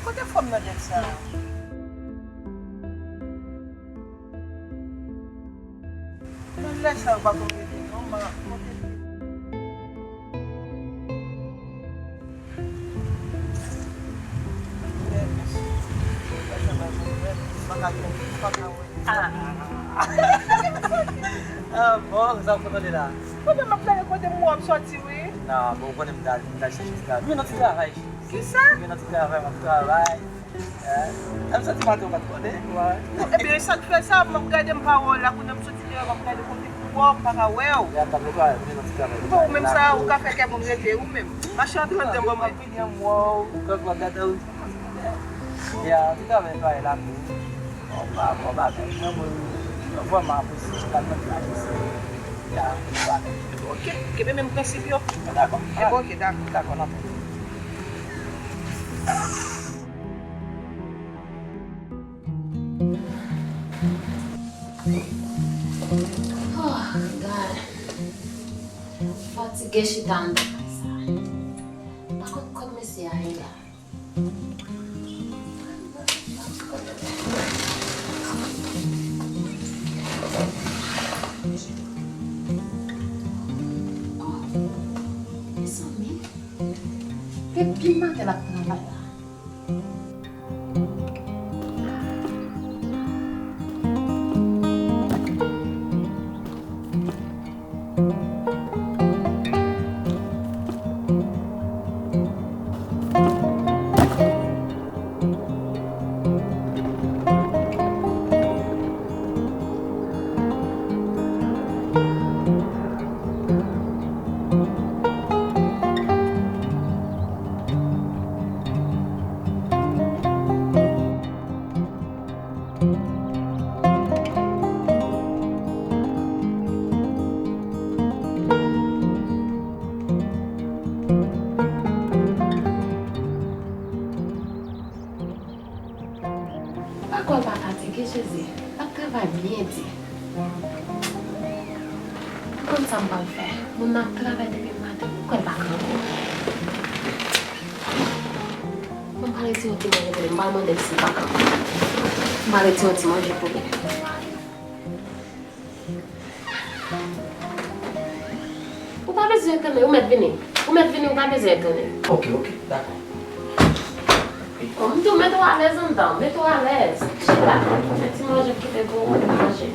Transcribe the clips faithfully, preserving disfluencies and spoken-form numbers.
Kote fanm nan nèt sa a? Nan lè sa yo pa konn rele non, ma, kote li? Ah, bon, sa w konn tande la? Pandan m ap gade kote m wè w ap sòti, wi. Non, bon, ou konnen m ta, m ta chèche ti travay. Mwen nan ti travay. Kisa? Mwen nan ti travay, m ap travay. Eh, m santi maten w pa t konnen, wi. Non, ebyen, sa k fè sa, m ap gade m pa wè w la, kounye a m soti deyò, m ap gade kote pou wè w, m pa ka wè w. Ya, m t ap netwaye, mwen nan ti travay. Bon, ou menm sa, ou ka fè kè moun rete, ou menm. Mache antre anndan ban mwen. Vini an mwa ou, kòk la gade ou. Ya, ti travay netwaye la tou. Bon, pa bon bagay. Mwen, mwen vrèman apresye sa, mwen apresye. Ya, bon bagay. Ok, kenbe menm prensip yo. Dakò. Epi ok, dakò. Dakò, n ap. Oh, God. Fatige chita anndan kay sa. Pa konn kot mesye a ye la. Oh, mezanmi. Depi maten l ap travay la. Pa kwè l pa fatige, Jezi. L ap travay byen di. M konn sa m pral fè. Moun nan ap travay depi maten, m kwè l pa kanpe. Bon, m pral retire yon ti manje pou li. M pral mande l si l pa kanpe. M pral retire yon ti manje pou li. Ou pa bezwen etone, ou mèt vini. Ou mèt vini, ou pa bezwen etone. Ok, ok, dakò. Oh, m di w mete w alèz anndan, mete w alèz. Chita, fè ti manje kite pou ou manje.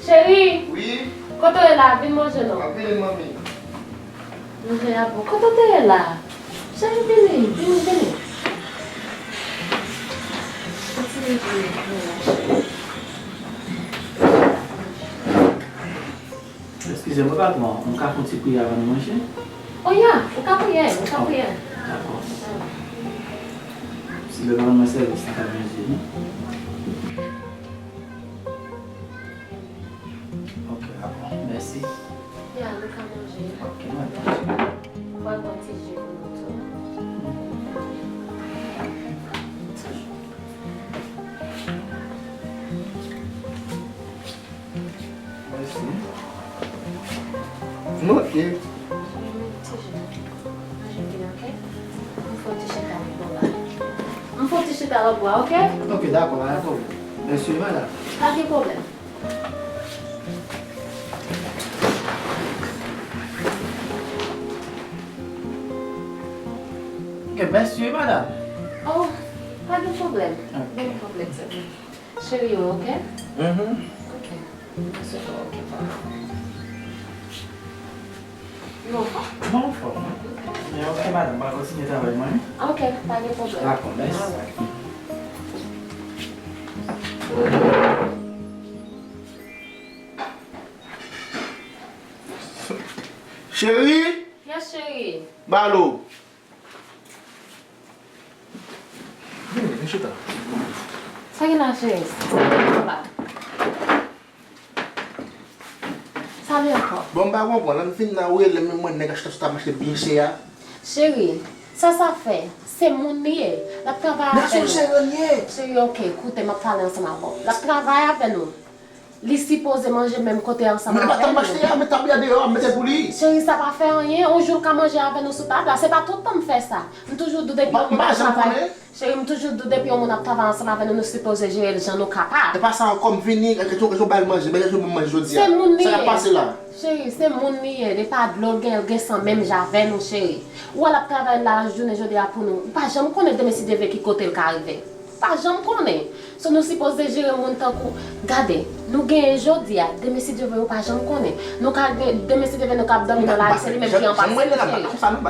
Cheri! Wi? Kote w ye la? Vin manje non. M ap vini, manmi. Manje a bon. Kote w te ye la? Cheri, vini, vini, vini. Fè ti manje pou ou la, cheri. Eskize mwen, patwon, m ka fè yon ti priyè avan nou manje? O ya, ou ka priye, ou ka priye. Dakò. Si lè w ban mwen sèvis, m ka manje, wi. Ok, dakò. Mèsi. Ya, nou ka manje. Ok, mwen manje. Pral pran ti ji pou nou tou. Mèsi. M ok. Ti ji. Manje vin, ok? M fè yon ti chita lòt bò la. M fè yon ti chita lòt bò a, ok? Ok, dakò, pa gen pwoblèm. Mèsi, madanm. Pa gen pwoblèm. Ok, mèsi, madanm. Oh, pa gen pwoblèm. Ok. Pa gen pwoblèm, se vre. Cheri, ou ok? Mhm. Ok. Se bon, ok, pa. Yo, anfòm? Mwen anfòm, wi. Ok. Men ok, madanm, m pral kontinye travay mwen, wi. Ok, pa gen pwoblèm. Dakò, mèsi. Alright. Cheri! Yes, cheri. Balo. Vini, vin chita. Sa gen la, cheri? Sa gen la? Salye ankò. Bon, m pa konprann. Lè m fin nan ou rele m, men mwen nèg achte sou tab mache byen chè a. Cheri, sa sa fè? Se moun li ye. L ap travay avè nou. Men se yon jeran li ye. Cheri, ok, koute, m ap pale ansanm avè w. L ap travay avè nou. Li sipoze manje menm kote ansanm avè nou. Men li pa t ap mache a, men tab la deyò, m mete l pou li. Cheri, sa pa fè anyen. Yon jou l ka manje avè nou sou tab la. Se pa tout tan m fè sa. M toujou di w depi yon moun ap travay. Cheri, m toujou di w depi yon moun ap travay ansanm avè nou, nou sipoze jere l jan nou kapab. E pa sa ankò, m vini, kèk jou, kèk jou bay l manje, men kèk jou m manje jodi a. Se moun li ye. Sa k ap pase la? Cheri, se moun li ye. Li pa dlo l gen, l gen san menm jan avè nou, cheri. Ou wè l ap travay lajounen jodi a pou nou. Ou pa janm konnen demen si Dye vle ki kote l ka rive. Pa janm konnen. So nou sipoze jere moun tankou, gade, nou genyen jodi a, demen si Dye vle ou pa janm konnen. Nou ka gen, demen si Dye vle nou ka ap dòmi nan lari, se li menm ki anpase nou, cheri.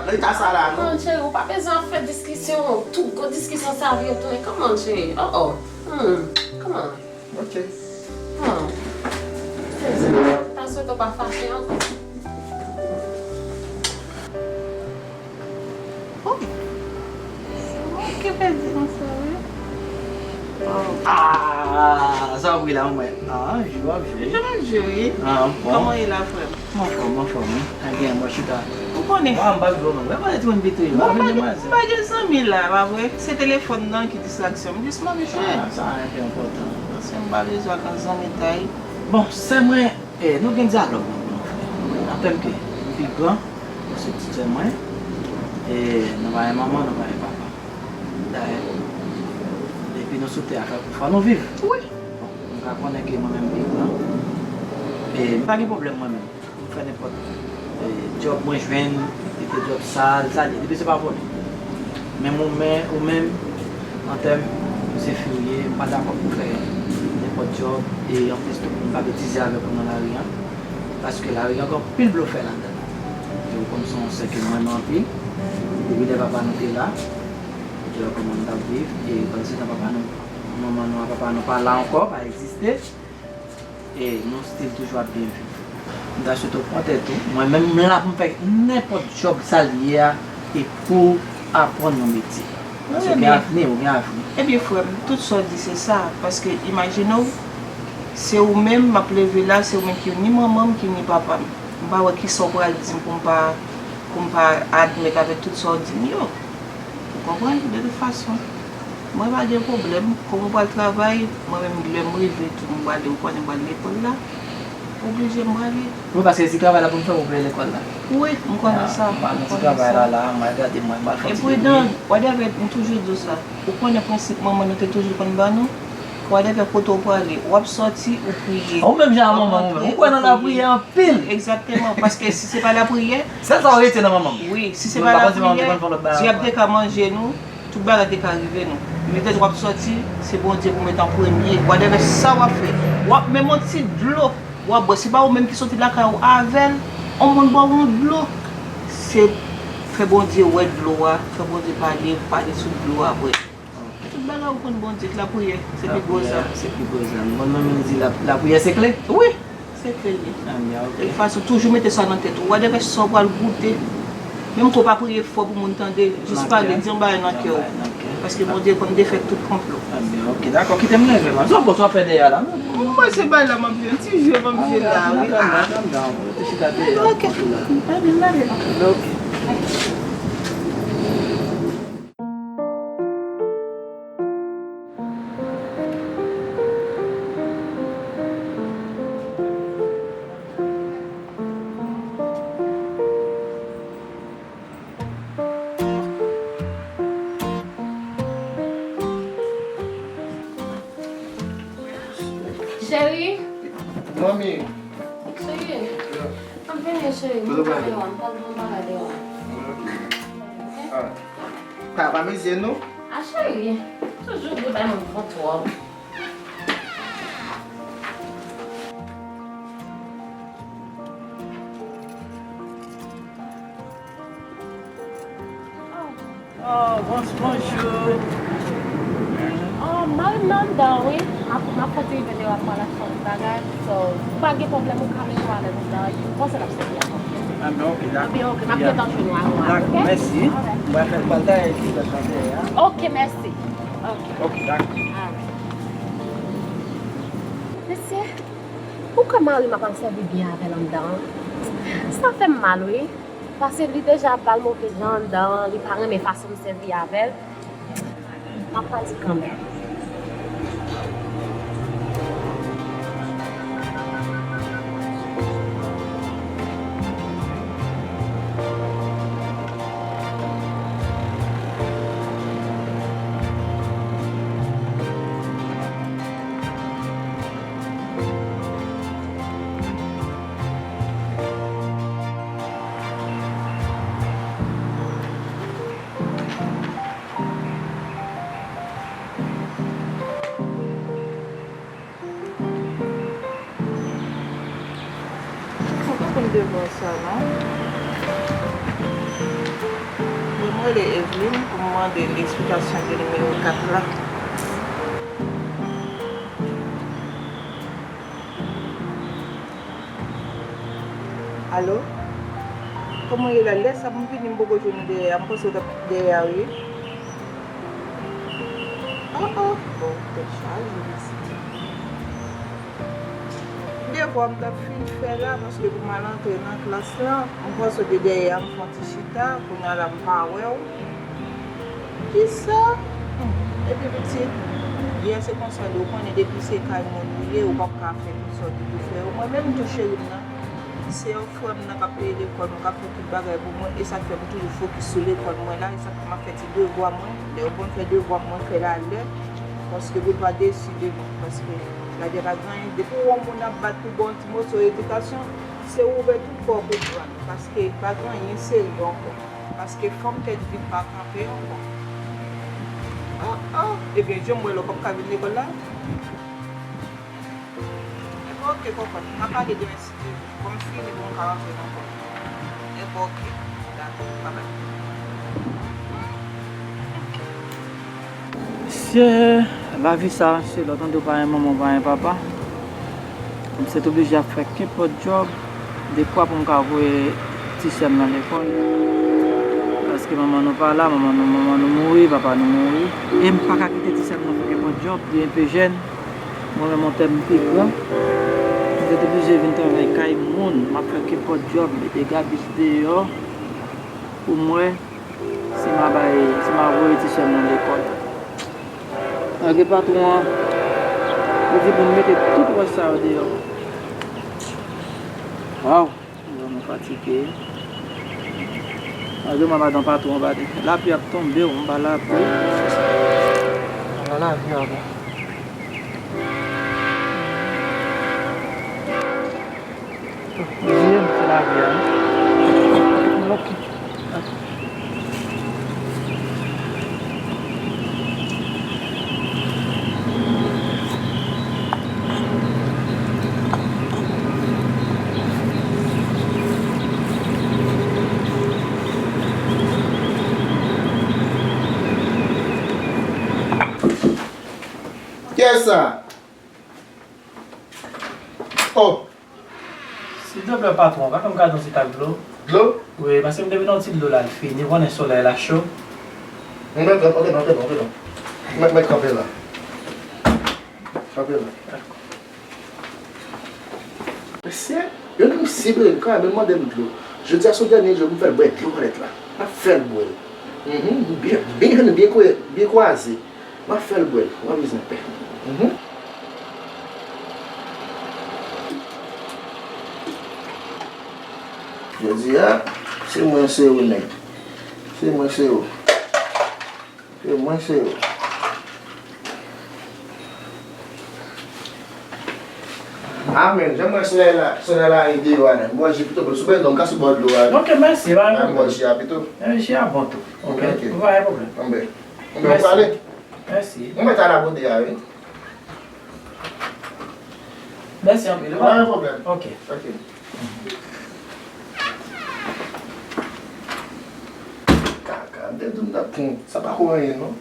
Konprann, cheri, ou pa bezwen ap fè diskisyon, tout gwo diskisyon sa vire tounen. Kòman, cheri? Oh, oh. Hmm, kòman? Ok. Hmm. Sezi. Ta swete w pa fache ankò. Oh. Se mwen ki pèdi nan sa, wi. Oh. Ah, sa w ap ri la, manman? Ah, jwe w ap jwe. Jwe m ap jwe, wi. Ah, bon. Kòman w ye la, frè m? M anfòm, m anfòm, wi. Ebyen, mwen chita. Ou konnen. Wa, m pa jwe w, non. Mwen pa timoun pito, wi. Mwen pa gen, m pa gen zanmi la, pa vre? Se telefòn nan ki distraksyon m. Jis m ap jwe. Ah, sa a enpòtan. Paske m pa bezwen ak zanmitay. Bon, sè mwen, E, nou gen dyalòg nan nou, frè. An tèm ke m pi gran, nou se ti sè mwen, e nou pa gen manman, nou pa gen papa. Dayè, depi nou sou tè a, fò nou viv. Wi. Bon, nou ka konnen ke mwen menm m pi gran, e m pa gen pwoblèm mwen menm. M fè nenpòt, e, djòb mwen jwenn, kite djòb sal, sa l ye, depi se pa vòlè. Men mwen, ou menm, an tèm, ou se fi w ye, m pa dakò pou w fè nenpòt djòb, e anplis tou, pou m pa betize avèk ou nan lari a, paske lari a gen anpil blofè ladan l. E ou konn se yon sè ke m renmen anpil, depi lè papa nou te la, ou te wè kòman nou t ap viv, e pandan se tan papa nou, manman nou a papa nou pa la ankò, pa egziste, e nou still toujou ap byen viv. M ta swete w pran tèt ou. Mwen menm, m la pou m fè nenpòt djòb sa l ye a, e pou aprann yon metye. Paske w gen avni, ou gen avni. Ebyen, frè m, tout sa w di se sa. Paske imajine w, se ou menm m ap leve la, se ou menm ki ni manman m, ki ni papa m. M pa wè kisa w pral di m pou m pa, pou m pa admèt avèk tout sa w di m yo. Ou konprann? De tout fason, mwen pa gen pwoblèm. Kòm ou pral travay, mwen menm lè m rive tou, m prale, ou konnen m pral lekòl la. Oblije m prale. Wi, paske se travay la pou m fè ou prale lekòl la. Wi, m konnen sa. M pral nan ti travay la, la, m al gade mwen, m al fè yon ti bebe. E pridan, whatever, m toujou di w sa. Ou konnen prensip manman nou te toujou konn ban nou. Whatever kote w prale, w ap sòti, ou priye. Ou menm jan a manman ou menm. Ou kwè nan lapriyè anpil. Egzakteman, paske si se pa lapriyè, sèl sa w rete nan manman m. Wi, si se pa lapriyè, dyab te ka manje nou, tout bagay te ka rive nou. Men tèt w ap sòti, se Bondye pou w met an premye. Whatever sa w ap fè, w ap menm yon ti dlo w ap bwè. Se pa ou menm ki soti lakay ou avè l, yon moun ba w yon dlo. Se fè Bondye wè dlo a, fè Bondye pale, pale sou dlo a vre. Tout bagay ou konn Bondye, lapriyè, se pi gwo zam. Lapriyè, se pi gwo zam. Bon, manmi di la, lapriyè se kle? Wi, se kle li. Ebyen, ok. De tout fason, toujou mete sa nan tèt ou. Whatever sa w pral goute, menm ke w pa priye fò pou moun tande, jis pale, di yon bagay nan kè w. Paske Bondye konn defèt tout konplo. Ebyen, ok, dakò, kite m leve, man. Sa w ap fè dèyè a la, non? Mwen se bay la, m ap jwe. Ti jwe m ap jwe la, wi. Calm down, calm down. Rete chita dèyè. Ok. Ebyen, m ale la. Ok. Cheri. Manmi. Cheri. Ann vini, cheri. Mwen pral deyò, mwen pral di yon bagay deyò. Ok? Ah. Pa, pa mizye, non. Ah, cheri. Toujou vle bay moun vant twòp. Oh, bon, bonjou. Oh, mari m nan anndan, wi. M ap, m ap fè ti rive deyò, ap pale ak fanmi bagay. So, ou pa gen pwoblèm, ou ka mete w alèz anndan. M panse l ap sèvi avè w. Ah, ben, ok, dakò. Ebyen, ok, m ap gentan jwenn ou avè w, ok? Dakò, mèsi. Alright. Mwen fè l pral dèyè, epi lòt la dèyè a. Ok, mèsi. Ok. Ok, dakò. Alright. Mesye, ou kwè mari m ap sèvi byen avè l anndan an? Sa fè m mal, wi. Paske li deja ap ba l move jan anndan an, li pa renmen fason m sèvi avè l. M ap pati kanmenm. Devwa sa non. Mwen, mwen rele Eveline pou m mande l eksplikasyon de nimewo kat la. Alo? Kòman w ye la? Lè sa pou m vini, m poko jwenn ou dèyè a. M panse w t ap dèyè a, wi. Oh, oh. Bon, tèt chaje, mesye. Devwa m t ap fin fè la, paske pou m al antre nan klas la, m panse w te dèyè a, m fè yon ti chita, kounye a la m pa wè w. Kisa? Hmm. Epi pitit, yè se konsa l ye, ou konnen depi se kay moun ou ye, ou p ap ka fè tout sa w te pou fè yo. Mwen menm tou cheri m nan, se yon frè m nan k ap peye lekòl mwen, k ap fè tout bagay pou mwen, e sa k fè m toujou fokis sou lekòl mwen la, e sa k fè m ap fè ti devwa mwen. Lè yo ban m fè devwa m, mwen fè l alè, paske pou l pa desi de mwen, paske lavi a pa gen anyen. Depi w wè yon moun ap bat pou ba w yon ti moso edikasyon, se ouvè tout kò w pou pran l, paske pa gen anyen serye ankò, paske fanm tèt vid pa kanpe ankò. Oh, oh! Ebyen, jan m wè la, w p ap ka vin lekòl la? Ebyen, oke, kòkòt, n a pale demen si Dye vle. Bon, m fini pou m ka rantre nan kò m. Ebyen, oke. Dakò, babay. Mesye, lavi sa, se lè w tande w pa gen manman, w pa gen papa. M sètoblije ap fè kenpòt djòb, dekwa pou m ka voye ti sè m nan lekòl. Paske manman nou pa la, manman nou, manman nou mouri, papa nou mouri. E m pa ka kite ti sè m nan fè kenpòt djòb, li enpe jèn. Mwen menm, yon tè m pi gran, m te oblije vin travay kay moun. M ap fè kenpòt djòb, mete gabich deyò pou m wè si m a bay, si m a voye ti sè m nan lekòl. Malgre patwon an, li di pou m mete tout wòch sa yo deyò. Waw! Mwen vrèman fatige. Malgre mwen madan patwon an pa di. Lapli ap tonbe, w anba lapli. Ala lavi ankò. Mwen di, se lavi a, wi. Ok. Kiyès sa? Oh! Silvouplè, patwon, pa fè m kado yon ti tak dlo? Dlo? Wi, paske m te vin yon ti dlo la, l fini, ou konnen solèy la cho. Mwen, mwen, mwen, mwen, mwen, mwen, mwen kanpe la. Kanpe la. Mesye, yo di m si byen, kanmenm mande m dlo. Jodi a se yon dènye jou pou m fè l bwè dlo nèt la. M ap fè l bwè l. Mhm, byen, byen, byen, byen kwaze. M ap fè l bwè l, w ap bezwen pè. Mhm. Jodi a, se mwen, se ou, nèg. Se mwen, se ou. Se mwen, se ou. Amen. Jan m wè solèy la, solèy la rive deyò a, nèg. Bò ji pito, sou bèdò, m ka sou bò dlo a. Ok, mèsi, pa gen pwoblèm. Bò ji a pito. Eh, ji a bon tou. Ok, ok. Pa gen pwoblèm. Anben. Anben, ou prale? Mèsi. Mwen mèt al abòde a, wi. Mèsi anpil. Pa gen pwoblèm. Ok. Ok. Kaka, m te di w m t ap pran. Sa pa ko anyen, non.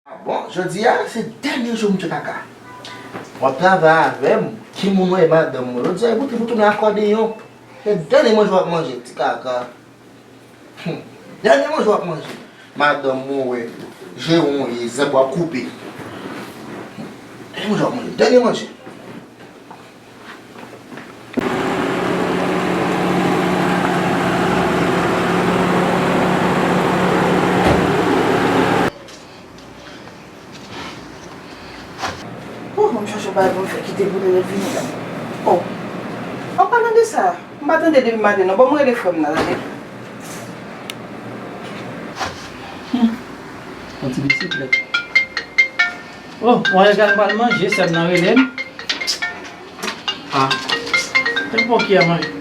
Ah bon, jodi a, se dènye jou m tchwe kaka. W ap travay avè m, ki moun w ye, madanm mwen. Jodi a, e pou te pou tounen akòdeyon. Se dènye manje w ap manje, ti kaka. Hmm. Dènye manje w ap manje. Madanm mwen, w ye, je w ye, zèb w ap koupe. Dènye manje w ap manje, dènye manje. Oh, m chache yon bagay pou m fè kite pou li vini la. Oh. An palan de sa, m pa tande depi maten non. Bon, m rele frè m nan, tande. Hmm. Yon ti bisiklèt. Oh, mwen egal m pral manje, sè m nan rele m. Ah. Te bon ki a manje.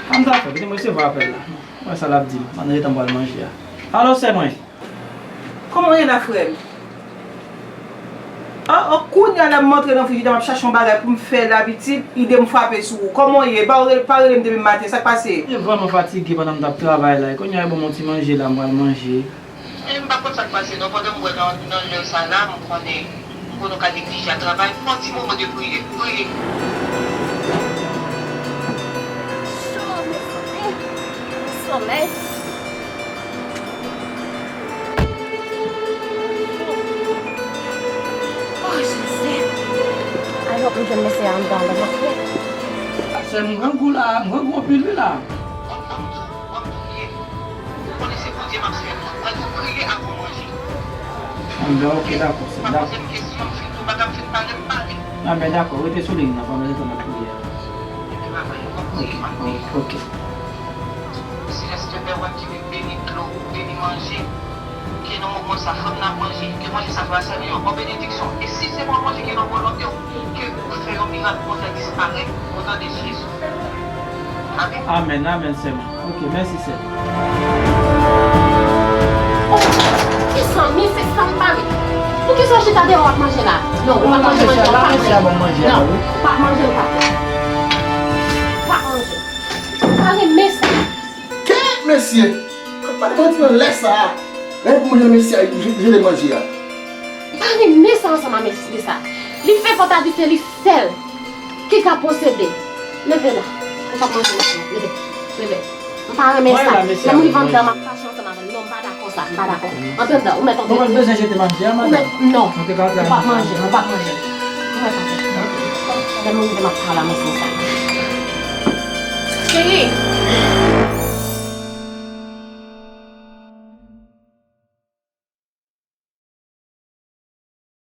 Sa m ta fè, kite m resevwa apèl la. Wè sa l ap di m. Ann rete, m pral manje a. Alo, sè mwen. Kòman w ye la, frè m? Ah, oh, kounye a la m antre nan frijidè, m ap chache yon bagay pou m fè la, pitit, ide m frape sou ou. Kòman w ye? Pa w rele, pa rele m depi maten, sa k pase? M te vrèman fatige pandan m t ap travay la. E kounye a, bon, m yon ti manje la, m pral manje. E m pa konn sa k pase non, pandan m wè nan, nan lè sa la, m konnen, m konnen w ka neglije a travay, pran ti moman de priye, priye. Cho, mezanmi. Somèy. Oh, Jezi. I hope m jwenn mesye a anndan la, m ap fè. Sè m grangou la, m grangou anpil wi la. Ou konnen se Bondye m ap sèvi. Mwen di w priye avan w manje. Anben, ok, dakò, sè m, dakò. Pa poze m kesyon, m fin, ou pa ka m fin pale, m pale. Anben, dakò, rete sou liy nan, pandan se tan n ap priye a. Epi m ap priye, m ap priye, m ap priye. Ok, ok. Selès, Pè, w ap di, beni dlo, beni manje. Ke nan moman sa, fanm nan ap manje, ke manje sa fè a sèvi yo. Bon benediksyon. E si se bon manje ki nan volonte w, ke ou fè yon mirak, Bondye disparèt, o non de Jezi. Amèn. Amèn, amèn, sè m. Ok, mèsi, sè. Oh, kisa, mi se sa m pa vle. Poukisa w chita deyò w ap manje la? Non, ou p ap manje manje, ou p ap manje. Non, ou p ap manje, ou p ap manje. Ou p ap manje. Ou pa renmen sa. Kè mesye! Kòm pa te mwen di nan lè sa a, lè pou manje mesye a, jete manje a. Pa renmen sa ansanm a mesye sa. Li fè fòt a di se li sèl ki ka posede. Leve la. Ou p ap manje mesye. Leve. Leve. M pa renmen sa. Lè m rive anndan, m ap fache ansanm avè l. Non, m pa dakò sa. M pa dakò. Antre anndan. Ou mèt antre. Ou mèt bezwen jete manje a, madanm? Non. Ou p ap manje. Ou p ap manje. Ou mèt antre. Lè m rive, m ap pale a mesye sa. Cheri.